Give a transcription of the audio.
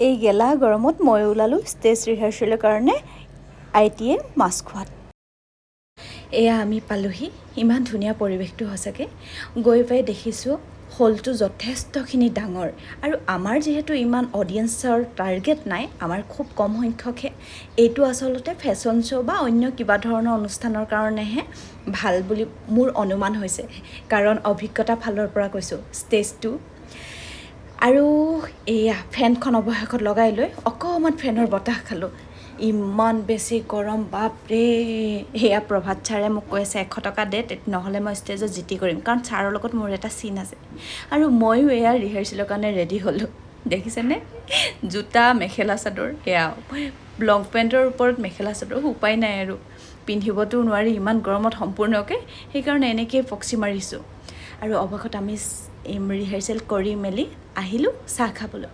এই গেলা গৰমত মই ওলালোঁ ষ্টেজ ৰিহাৰ্চেলৰ কাৰণে আইটিএ মাছখোৱাত। এয়া আমি পালোহি। ইমান ধুনীয়া পৰিৱেশটো সঁচাকৈ। গৈ পাই দেখিছোঁ হলটো যথেষ্টখিনি ডাঙৰ আৰু আমাৰ যিহেতু ইমান অডিয়েঞ্চৰ টাৰ্গেট নাই, আমাৰ খুব কম সংখ্যকহে। এইটো আচলতে ফেশ্বন শ্ব' বা অন্য কিবা ধৰণৰ অনুষ্ঠানৰ কাৰণেহে ভাল বুলি মোৰ অনুমান হৈছে, কাৰণ অভিজ্ঞতা ফালৰ পৰা কৈছোঁ। ষ্টেজটো আৰু এয়া ফেনখন অৱশেষত লগাই লৈ অকণমান ফেনৰ বতাহ খালোঁ। ইমান বেছি গৰম, বাপৰে! সেয়া প্ৰভাত ছাৰে মোক কৈ আছে, "100 টকা দে, নহ'লে মই ষ্টেজত জিতি কৰিম", কাৰণ ছাৰৰ লগত মোৰ এটা চিন আছে। আৰু ময়ো এয়া ৰিহাৰ্চেলৰ কাৰণে ৰেডি হ'লোঁ। দেখিছেনে, জোতা, মেখেলা চাদৰ, সেয়া লং পেণ্টৰ ওপৰত মেখেলা চাদৰ। উপায় নাই আৰু, পিন্ধিবতো নোৱাৰি ইমান গৰমত সম্পূৰ্ণকৈ, সেইকাৰণে এনেকৈয়ে পক্সি মাৰিছোঁ। আৰু অৱশেষত আমি ৰিহাৰ্চেল কৰি মেলি আহিলোঁ চাহ খাবলৈ।